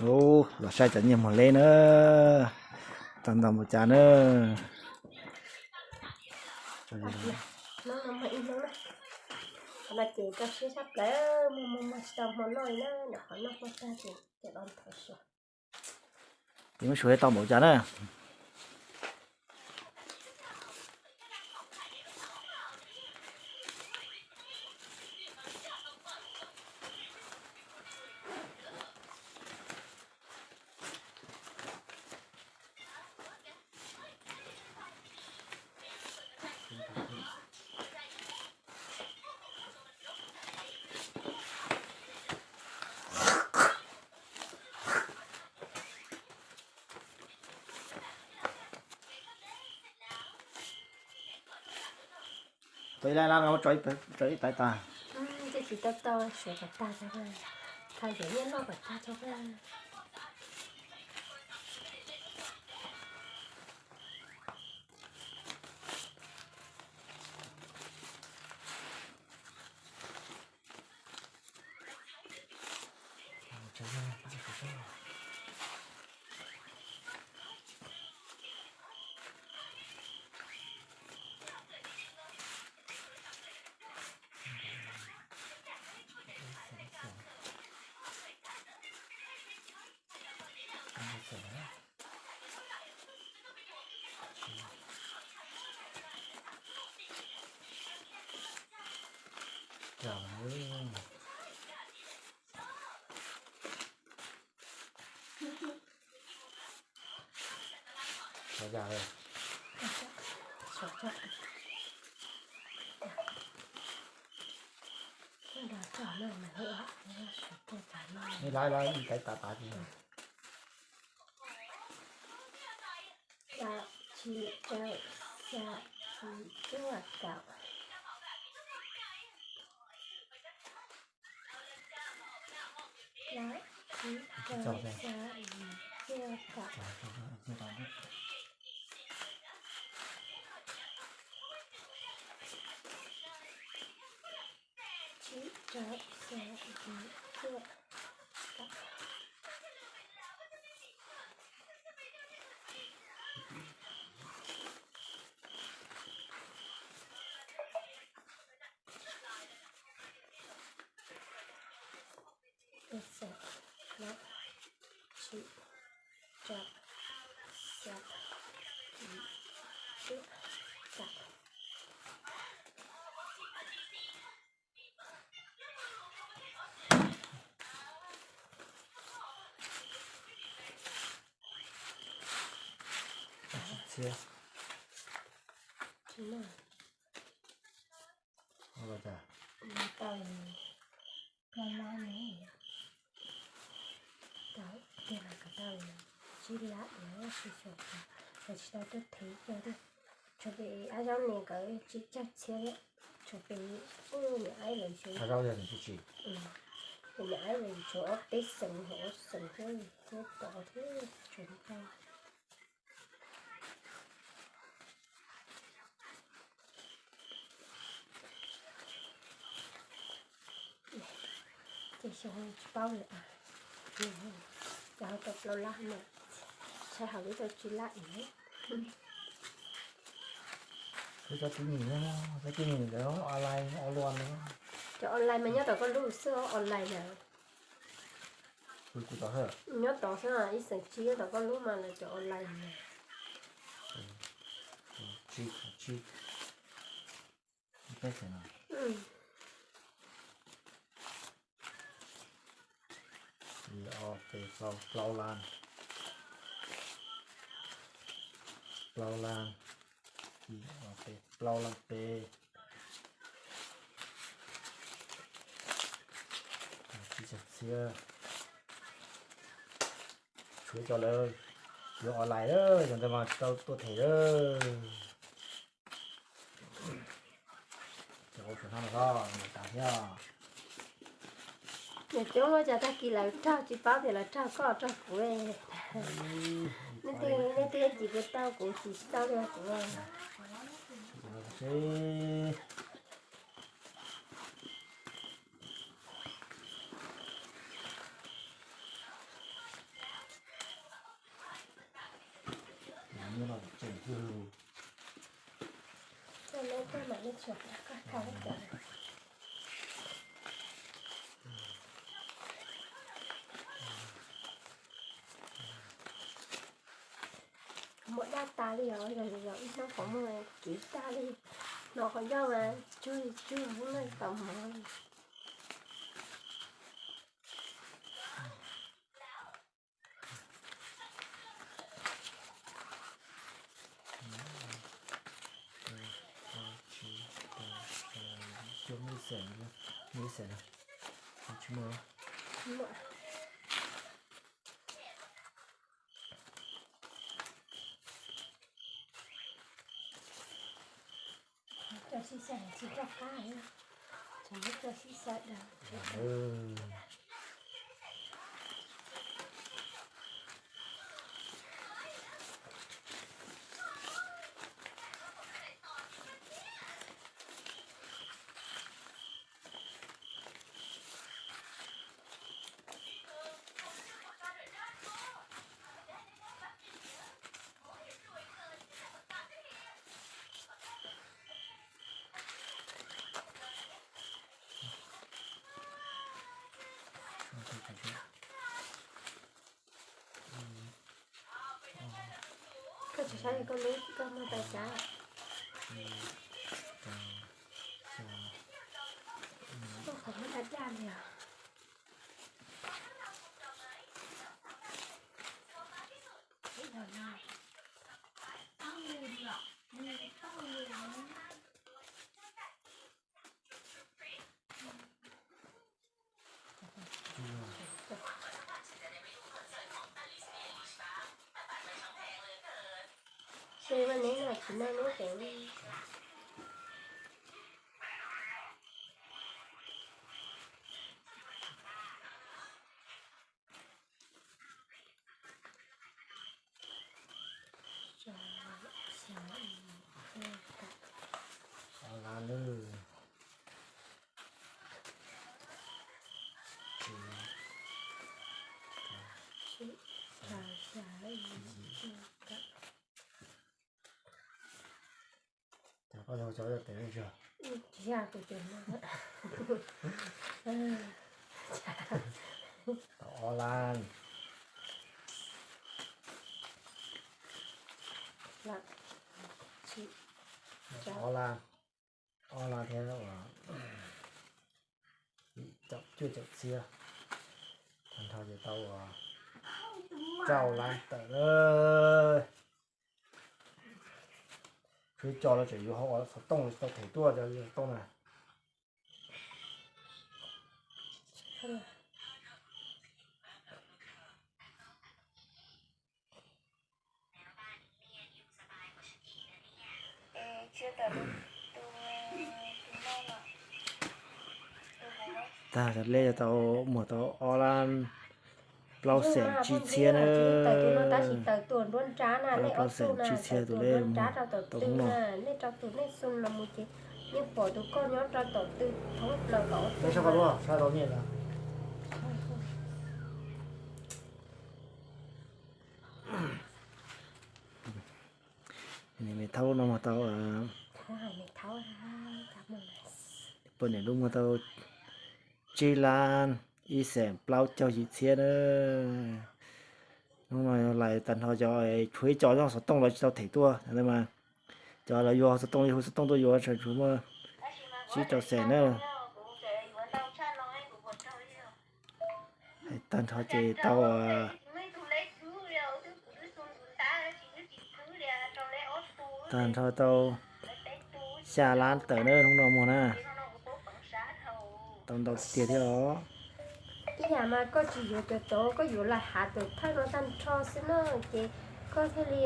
Ub, los saib cov nyiaj muag leb na, tau ntau npaum cas na. Ces muab suav tau npaum cas na. Tau ib lab lab no tso ib taiv tag. Twb tsis tau tau, suav kom tag tso, thaj yuav nyiaj loj kom tag tso. Ib lab lab ib taiv tag tag. Plaub, tsib, rau, xya, yim, cuaj, kaum. Plaub, tsib, rau, xya, yim, cuaj, kaum. Tsib, rau, xya, yim, cuaj, kaum. Ib, xya, plaub, tsib, rau, xya, yim, cuaj, kaum. Tsis txhiab. Tsis muaj. Ua li cas? Tau plaub lab ne. Tau tiag los kom tau tsib lab no tsis xyuam, tsis tau tuaj thev coj thiab. Tshuav pem Ab Zaub ne nkawd tsib caug txhiab, tshuav pem niam Aib lawv, niam Aib lawv tshuav ob peb xees, ob xees thiab, tod thiab tshuav ntau. Ces xyov tsis paub lawm, ces ho tau plaub lab no, saib hauv lub tau tsib lab no. Cov tib neeg, cov tib neeg ntawd online ua luaj no. Cov online mas nyob tom koj lub xwb, online na. Nyob tod xwb, ib xeem tsib nyob tom koj lub mas lawv cov online na. Ib, ob, peb, plaub, plaub lab. Plaub lab. Ib, ob, peb, plaub lab peb. Tsib caug txhiab. Tshuav cov lawv yuav online, cov ntawd mas tsis tau tuaj them lawm. Cov hauv saum no los tas thiab. Nws coob ua cas tag kis lawv raug tsis paub tias lawv raug koj raug kuv. Nej twb ib cim kuv tau, kuv cim tsis tau li kuv. Tseem twg? Koj neb koj mam li tsuas koj thau cov. Muaj daj tas li os, yog yog ib hnub qhov muag kiv tag li. Hnov qhov ncauj mas tsuag li tsuag, tau mov li. Cuaj, peb, xya, yim, cuaj, muaj ib xees, muaj ib xees no. Tsis muaj. Cov sib xav tsis rov qab li, tsam muab cov sib xav daws. Koj tsis saib koj lub koj muaj tais cav. Koj qhov muaj daj daj li os. Ces mas neb los tsis noj neb ces. Ob lab lawm. Cov koj yog cov yog tes tsis yog? Tsis yog tus tes no. Tau ob lab. Ob lab, ob lab thiab uas caum cuaj caum txhiab. Tag nrho ces tau uas rau lab tawm lawm. Tshuav cov los tseem yuav hauv xov tooj los tsis tau them tuaj cov xov tooj na. Tag cov lej tau muag tau ob lab plaub xees tsib txhiab na. Tab sis tawm tuaj nruab nrab na, nej ob tug na, tawm tuaj nruab nrab rau tom tw na, nej rau tus nej xu los mus ces yeej pom tus koj nyob rau tom tw thoob plaws tom ob tug. Niam me thaub no muag tau, poj niam lub muag tau tsib lab ib xees plaub caug yim txhiab na. Hnub no lais tag nrho cov, tshuav ib co nyob xov tooj los tsis tau them tuaj mas, cov lawv yuav xov tooj, yuav hu xov tooj tuaj yuav tseem tshuav muaj tsib rau xees na. Tag nrho ces tau, tag nrho tau xya lab tawm na hnub no muag na. Tau ntau tiag thiab os. Ib yam mas koj tsis yuav cov tod, koj yuav lais hav tus thawj no tag nrho xwb na, ces koj thiaj li